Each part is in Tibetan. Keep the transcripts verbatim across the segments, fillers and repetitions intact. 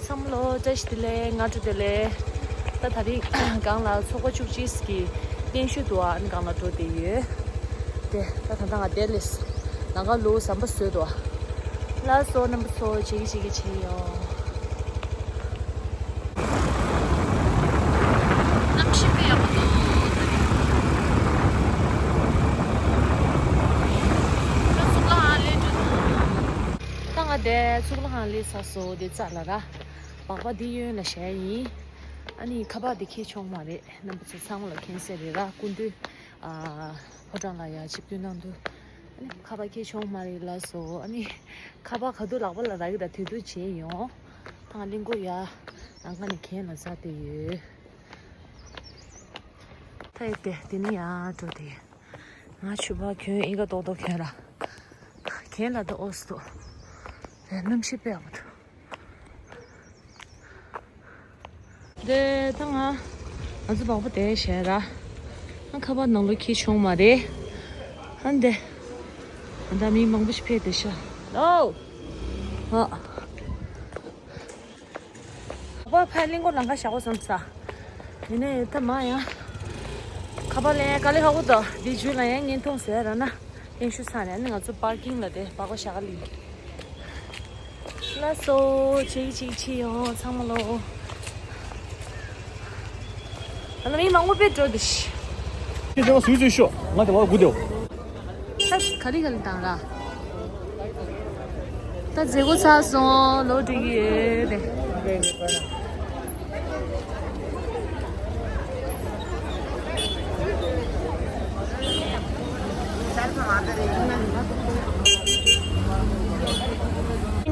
ཚང་མ་ལོ་བཀྲ་ཤིས་བདེ་ལེགས། སྔ་དྲོ་བདེ་ལེགས། ད་དེ་རིང་སྒང་ལ་ཚོགས་པ་བཅུ་གཅིག་གི་རྟེན་བཞུགས་འདུག་ཨ་ནི་སྒང་ལ་འགྲོ་བསྡད་ཡོད། དེ་ད་ད་ལྟ་ང་བསྡད་ལེ། ནང་ཁ་ལུ་ཟམ་པ་བཟོས་འདུག་ལགས་སོ་རྣམ་པ་ཚོ་བྱེད་ཀྱི་བྱེད་ཀྱི་བྱེད་ཡོང་། གནམ་གཤིས་དཔེ་ཡག་པོ་འདུག་ད་གཙུག་ལག་ཁང་སླེབས་འགྲོ་འདུག་ད་ང་དེ་གཙུག་ལག་ཁང་སླེབས་ཚར་སོང་། དེ་རྩ་ལ་ར། སྦག་སྦག་འདི་གཡོན་ལ་བཞག་ཡིན། ཨ་ནི་ཁ་པར་འདི་འཁྱེར་ཆོག་མ་རེད། རྣམ་པ་ཚོ་ཚང་མ་ལ་མཁྱེན་གསལ་རེད་ར། སྐུ་མདུན་ཨ་ཕོ་བྲང་ལ་ཡ་ཆིབས་བསྒྱུར་གནང་དུས་ཨ་ནི་ཁ་པར་འཁྱེར་ཆོག་མ་རེད་ལགས་སོ། ཨ་ནི་ཁ་པར་ག་དུས་ལག་པ་ལ་རག་གི་ད་དེ་དུས་བྱེད་ཡོང་། ད་ང་གླིང་སྐོར་ཡ་ནང་ཁ་ནས་གྱེན་ལ་འཛེགས་བསྡད་ཡོད། ད་ཡི་དེ་དེ་ནི་ཡ་འགྲོ་དེ། ང་ཕྱུ་པ་གྱོན་ཨིན་ག་ཏོག་ཏོག་གྱོན་ར། གྱེན་ལ་ད་ཨོ་སི་ཏོ། རེ་གནམ་གཤིས་དཔེ་ཡག་པོ་འདུག་དེ་ད་ང་ང་ཚོ་སྦག་སྦག་དེ་བྱས་ར། ཨ་ཁ་པར་ནང་ལོགས་འཁྱེར་ཆོག་མ་རེད། ཨ་འདི་ཨ་ད་མི་མང་པོ་ཞིག་ཕེབས་བསྡད་ཤག་ཨོ། ཨ། སྦག་སྦག་ཕར་གླིང་སྐོར་ལམ་ཁ་བཞག་གོ་བསམ་ས། ཡིན་ནའི་ད་མ་ཡང་ཁ་པར་ལེན་དཀའ་ལས་ཁག་པོ་འདུག་འདི་མཇུག་ལ་ཡང་བརྙན་ཐུང་བཟོས་ར་ན། རྟེན་བཞུགས་ཚར་ནས་ཨ་ནི་ང་ཚོ་པར་ཀིང་ལ་དེ་སྦག་སྦག་བཞག་ག་ལི། ལགས་སོ། ཆེ་གི་ཆེ་གི་ཆེ་ཡོང་ཚང་མ་ལོ། ཨ་ན་མི་མང་པོ་དཔེ་འགྲོ་འདི་ཤི། ཁྱེད་ཚོ་སུས་ཚོས་ཤོག་ང་དེ་བ་དགུ་དེའོ། ད་ག་རི་ག་ལི་དང་ར། ད་མཛད་སྒོ་ཚར་སོང་། ལོག་འགྲོ་གི་ཡོད་རེད།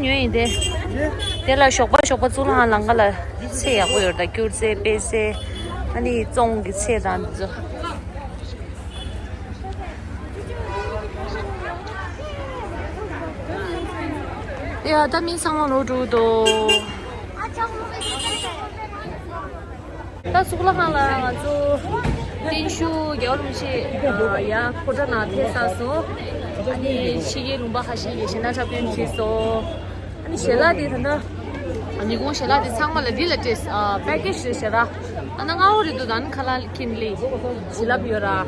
ཉོས་ཡིན་ཏེ། དེ་ལ་ཞོགས་པ་ཞོགས་པ་གཙུག་ལག་ཁང་ལམ་ཁ་ལ་ཚལ་ཡག་པོ་ཡོད་རེད་ད། སྐྱུར་ཚལ་པད་ཚལ། ཨ་ནི་བཙོང་གི་ཚལ་དང་འདི་ཚོ། ཡ་ད་མི་ཚང་མ་ལོག་འགྲོ་འདུག་ད་གཙུག་ལག་ཁང་ལ་ང་ཚོ་བརྟན་བཞུགས་རྒྱལ་བ་རིན་པོ་ཆེ་ཡ་ཕོ་བྲང་ནང་ཕེབས་ཚར་སོང་། ཨ་ནི་ཕྱི་རྒྱལ་ལུང་པ་ཁ་ཤས་ཀྱི་གཞས་སྣ་འཁྲབ་སྟོན་བྱས་སོང་། ཨ་ནི་ཞལ་ལག་དེ་ད་ལྟ་ཉིན་གུང་ཞལ་ལག་དེ་ཚང་མ་ལ་འདི་ལ་སྤྲད་ཨ་པེ་ཀེ་ཇི་རེད་ཞལ་ལག་ཨ་ན་ལྔ་བོ་རེད་འདུག་ད་ནི་ཁ་ལག་ཁྱིམ་ལས་བྱིན་རླབས་ཡོད་ར།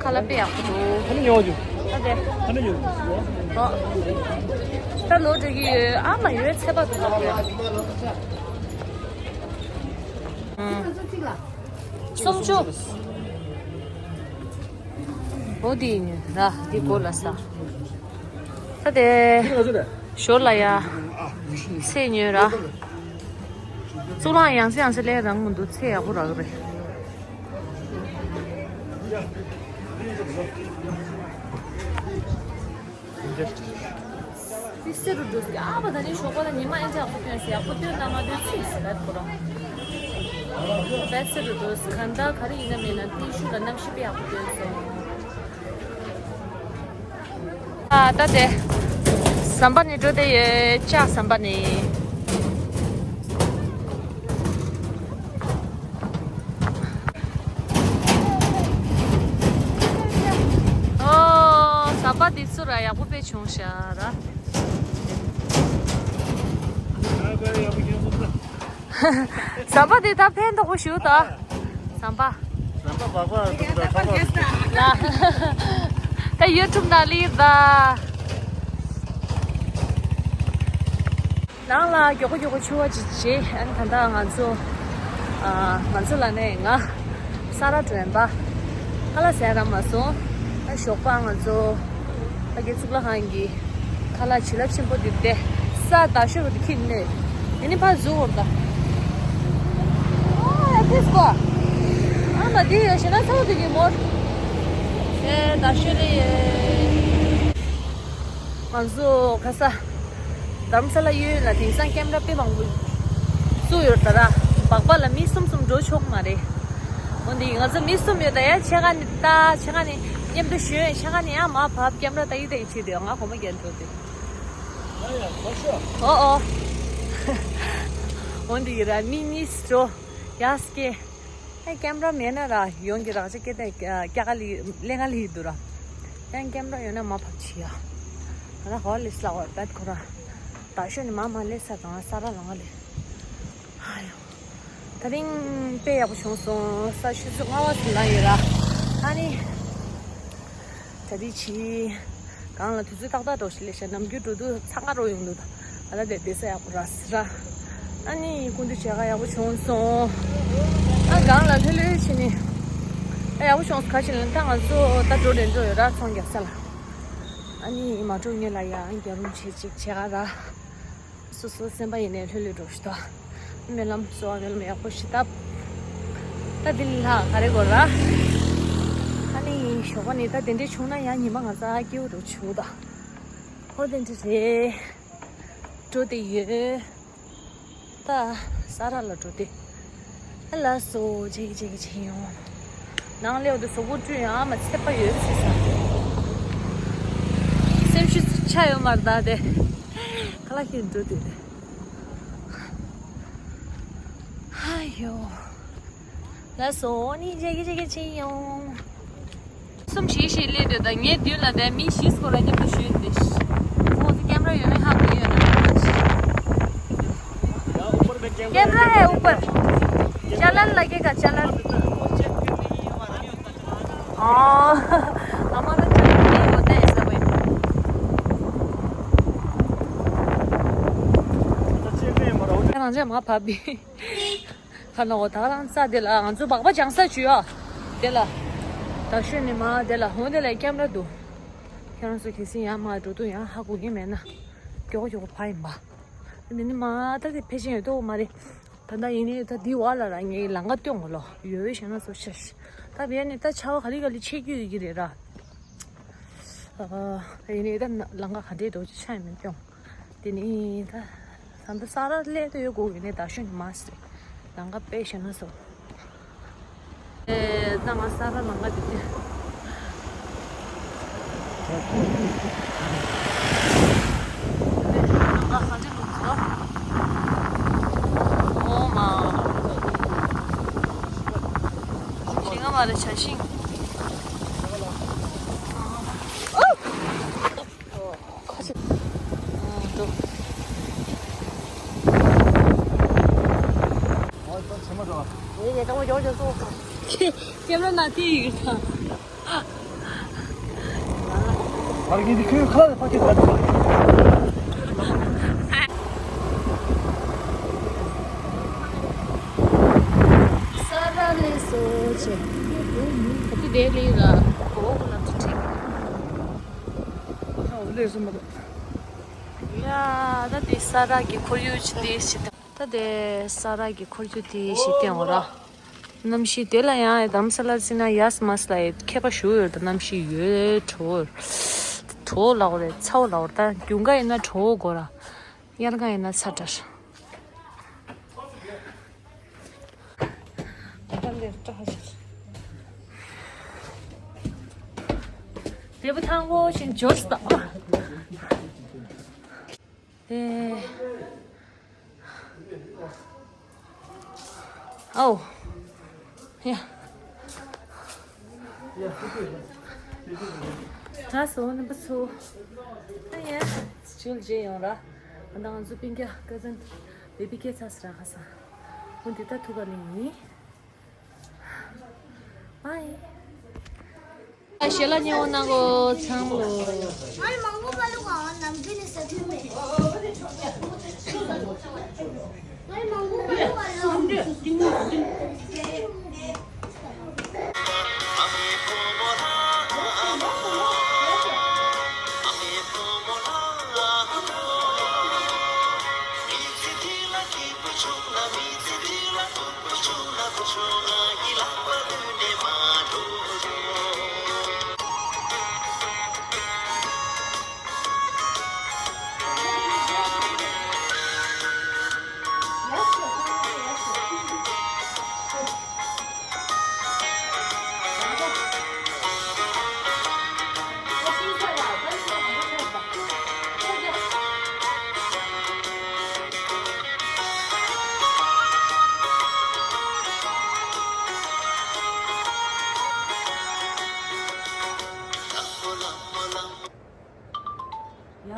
ཁ་ལག་དཔེ་ཡག་པོ་འདུག་ཨ་ནི་ཉོ་རྒྱུ། ཨ་དེ། ཨ་ནི་ཉོ་རྒྱུ། ཨོ། ད་ལོ་འགྲོ་གི་ཡོད། ཨ་མ་ཡོད་ཚད་པ་འདུག་ཨ། སུམ་ཅུ། འོ་དེ་ཡིན་ར་དེ་གོ་ལ་ས། ད་དེ་ཞོར་ལ་ཡ་ཚལ་ཉོས་ར། གཙུག་ལག་ཡང་སེ་ཡང་སེ་ལས་རང་མི་འདུག་ཚལ་ཡག་པོ་རག་རེད། དཔེ་སྲིད་རུ་འགྲོ་ཟེར། ཨ་ཕ་ད་ནི་ཞོགས་པ་ལ་ཉི་མ་ཨེ་འདྲ་ཡག་པོ་སྟོན་ཟེར། ཡག་པོ་སྟོན་ན་མ་སྟོན་ཚིག་ཟེར་བས་ཁོ་རང་། དཔེ་སྲིད་རུ་འགྲོ་ཟེར། གང་ལྟར་ག་རེ་ཡིན་ན་མིན་ན་བརྟན་བཞུགས་ལ་གནམ་གཤིས་དཔེ་ཡག་པོ་སྟོན་སོང་། ཨ་ད་དེ་ཟམ་པ་ནས་འགྲོ་བསྡད་ཡོད། ལྕགས་ཟམ་པ་ནས། ཨོ། ཟམ་པ་འདི་ཚུར་ཡག་པོ་དཔེ་བྱུང་ཤག་ར། ཟམ་པ་འདི་ད་ཕན་ཐོགས་པོ་ཞུ་ད། ཟམ་པ། ཟམ་པ་སྦག་སྦག་འདུག་ད་ཁ་པར་འདུག་ད། ད་ཡུ་ཊུབ་ནང་སླེབས་ད། ནང་ལ་མགྱོགས་པོ་མགྱོགས་པོ་ཕྱུ་པ་ཅིག་བྱས། ཨ་ནི་ད་ལྟ་ང་ཚོ་ཨ་ང་ཚོ་ལ་ནས་ང་ས་ར་དྲོན་པ་ཁ་ལག་ཟས་རག་མ་སོང་། ཨ་ཞོགས་པ་ང་ཚོ་ཕ་གི་གཙུག་ལག་ཁང་གི་ཁ་ལག་བྱིན་རླབས་ཆེན་པོ་འདི་བལྟས། ས་དར་ཤོས་རུ་འཁྱེར་ནས་ཨ་ནི་ཕར་འཛུལ་འོང་ད། ཨ་ཡ་ཁིས་གོ་ཨ་མ་འདི་ཡོད་ཤེ་ན་ཚ་བོ་དེ་གི་མོར་ཨེ་དར་ཤོས་རེད་ཡེ། ང་ཚོ་ཁ་ས། རྡ་རམ་ས་ལ་གཡས་གཡོན་ལ་དེང་སང་ཀེམ་ར་དཔེ་མང་པོ་བཙུགས་ཡོད་ད་ར། སྦག་སྦག་ལ་མི་གསུམ་གསུམ་འགྲོ་ཆོག་མ་རེད། འོན་ཏེ་ང་ཚོ་མི་གསུམ་ཡོད་ད་ཡ། ཕྱེད་ཀ་ནི་ལྟ། ཕྱེད་ཀ་ནི་མཉམ་དུ་ཞོན། ཕྱེད་ཀ་ནི་ཡང་མར་བབས། ཀེམ་ར་ལྟ་ཡི་ལྟ་ཡི་བྱེད་དེ་ང་གོམ་པ་རྒྱག་འགྲོ་དེ། ཨོ་ཨོ། འོན་ཏེ་ཡི་ར་མི་གཉིས་འགྲོ་ཡ་སྐྱེ། ཨེ་ཀེམ་ར་མེད་ན་ར་ཡོང་གི་རག་ཅིག་སྐད་དེ་སྐྱ་ཀ་ལི་ལེ་ང་ལི་འདུག་ར། ཡང་ཀེམ་ར་ཡོད་ན་མ་ཕབ་ཆི་ཡ། ང་ར་ཧོ་ལི་སླ་བར་བད་ཁོ་ར། ད་ཤོ་ནི་མ་མ་ལེ་ས་གང་ས་ར་ལང་ལེ། ད་རིང་དཔེ་ཡག་པོ་བྱུང་སོང་། ས་ཆུ་ཚོད་ལྔ་པ་ཙམ་ལངས་ཡོད་ར། ཨ་ནི། གྲ་སྒྲིག་བྱེད། གང་ལ་དུས་ཚོད་ཏག་ཏག་འགྲོ་ཞིག་ལས་ཤག་ནམ་རྒྱུན་འགྲོ་དུས་ཚ་ང་རོ་ཡོང་འདུག་ད་ལྟ་དེ་བསྡད་ས་ཡག་པོ་ར་སི་ར། ཨ་ནི་སྐུ་མདུན་མཇལ་ཁ་ཡག་པོ་བྱུང་སོང་། ཨ་གང་ལ་ལྷོད་ལྷོད་བྱས་ནས། ཨ་ཡག་པོ་བྱུང་སོང་། ག་ཅི་ལ་ད་ང་ཚོ་ད་འགྲོ་རན་འགྲོ་ཡོད་ར་ཚོང་རྒྱག་ས་ལ། ཨ་ནི་མ་འགྲོ་སྔོན་ལ་ཡང་རྒྱག་རུང་བྱེད་ཅིག་བྱེད་ག་ར། སོ་སོ་སེམས་པ་ཡིན་ནའི་ལྷོད་ལྷོད་འགྲོ་ཞིག་ད། རྨི་ལམ་གསོལ་བ་སྨོན་ལམ་ཡག་པོ་ཞིག་བཏབ། ད་འདི་ལྷག་ག་རེ་དགོས་ར། ཨ་ནི་ཞོགས་པ་ནི་ད་དེ་འདྲས་བྱུང་ན་ཡང་ཉི་མ་ང་ཚ་སྐྱིད་པོ་འགྲོ་བྱུང་ད། ཧོ་དེ་འདྲས་རེད། འགྲོ་དེ་ཡོད། ད་ས་ར་ལ་འགྲོ་དེ། ཨ་ལ་སོ་ཅིག་ཅིག་ཅིག་ཡོང་། ནང་ལེའུ་དུ་སོ་གོ་བཀྲུས་ཡང་ཨ་མ་ཚད་པ་ཡོད་ཚེ་ས། སེམས་ཤུགས་ཆ་ཡོད་མ་རེད་ད་དེ། ཁ་ལག་ཁྱེར་འགྲོ་དེ་རེད། ཧ་ཡོ། ལ་སོ་ནི་ཅིག་ཅིག་ཅིག་ཡོང་། གསུམ་བཞི་ཞིག་སླེབས་འདུག་ད་ངའི་མདུན་ལ་བསྡད་མི་བཞི་སྐོར་ལ་མཉམ་དུ་ཞུས་ཏེ། ཁོང་ཚོ་ཀེམ་ར་ཡོད་ན་ཧ་གོ་ཡོད་ན། कैमरा है ऊपर। चालान लगेगा, चालान। हाँ, हमारा चालान नहीं होता है ऐसा भाई। རང་ཅག་མ་བབས་པའི། ཁ་ནོ་ད་རང་ས་དེ་ལ་ང་ཚོ་སྦག་སྦག་སྦྱང་ས་བྱོས་ཨ། དེ་ལ། ད་ཤོད་ནི་མ་དེ་ལ་ཧོང་དེ་ལ་ཀེམ་ར་འདུག་ཁྱེད་རང་ཚོ་གལ་སྲིད་ཡང་མ་འགྲོ་དུས་ཡང་ཧ་གོ་གི་མེད་ན། མགྱོགས་མགྱོགས་ཕ་ཡིན་པ། དེ་ནི་མ་ད་དེ་ཕལ་ཆེར་ཡོད་དོ་མ་རེད། ད་ད་ཡིན་ནི་ད་དེ་བ་ལ་ར་ངའི་ལང་ཀ་སྟོན་གོ་ལོ་ཡོད་བས་ཤེས་ན་སོ་ཤ་ཤ། ད་བས་ནི་ད་ཆ་བ་ག་ལི་ག་ལི་ཆེ་རྒྱུ་ཡོད་ཀྱི་རེད་ར། ཨ། ཡིན་ནི་ད་ལང་ཀ་ག་འདྲས་འགྲོ་ཅི་ཆ་ཡིན་མིན་སྟོན། དེ་ནི་ད། ད་ལྟ་ས་ར་སླེབས་དུ་ཡོད་དགོས་ཀྱི་ནི་ད་ཤོད་ནི་མ་སྲིད། ལང་ཀ་དཔེ་ཤེས་ན་སོ། ཨེ། ད་ང་ས་ར་ལང་ཀ་དེ་དེ། ལང་ཀ་ག་འདྲས་འདུག་ཟེར། ཨོ་མ། ཞིང་ང་མ་རེད་བྱ་ཤིང་། ཨོ། ཁ་ཆེ། ཨ། འགྲོ། ཨོ་ད་ཆེ་མ་འགྲོ། ཨེ་ཡེ་ད་ང་ཡོང་ཡོང་སོང་། ཁྱེད་རང་ན་དེ་ཡིན་ད། བར་གྱི་དེ་ཁོའི་ཁ་ལ་ཕ་གི་ད། ས་ར་ལས་སོ་ཆེ། ད་དེ་དེ་ལས་ར་གོ་ལ་དུ་ཁྲིད། ཡ། ད་དེ་ས་ར་གི་ཁོར་ཡུག་ཅིག་དེ་ཞིག་དང་། ད་དེ་ས་ར་གི་ཁོར་ཡུག་དེ་ཞིག་སྟེང་འོ་ར། གནམ་གཤིས་དེ་ལ་ཡང་རྡ་རམ་ས་ལར་བརྩིས་ན་ཡས་མས་ལ་ཡི་ཁྱད་པར་ཞུ་ཡོད། ད་གནམ་གཤིས་ཡོད་དྲོ་བོར། དྲོ་བོ་ལའོ་རེད་ཚ་བོ་ལའོ་རེད། ད་རྒྱུན་ག་ཡིན་ན་དྲོ་བོ་དགོས་ར། དབྱར་ཁ་ཡིན་ན་ཚ་དྲགས། དེ་བུ་ཐང་པོ་ཞིག་འབྱོར་སོང་། ཨེ། ཨའོ། ཡ། ད་སོ་ནི་བུ་ཚོ། ཨ་ཡ། ཇུ་ལེ་ཡོང་ར། ཨ་ད་ང་ཚོ་སྤུན་ཀྱག་ཀ་ཛིན་བེ་བི་ཀེ་ཚ་སི་ར་ཁ་ས། འོ་འདི་ད་ཐུག་ག་ལེ་ཡིན། Bye. ཞལ་ལག་ཉེ་བོ་གནང་གོ་ཚང་མ་ལོ། ང་མང་པོ་པ་ལུ་གང་ནམ་རྒྱུན་ནས་ཟ་ཐུབ་མེད། ང་མང་པོ་པ་ལུ་གང་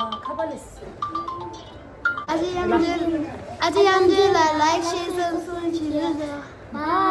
ཡ་ཁ་པ་ལེས། ཨ་ཅེ་ཡང་འདྲེ། ཨ་ཅེ་ཡང་འདྲེ་ལ་ལའིག་ཤེར་སབ་སི་ཀ་རའིབ་བྱེད་རོགས། Bye.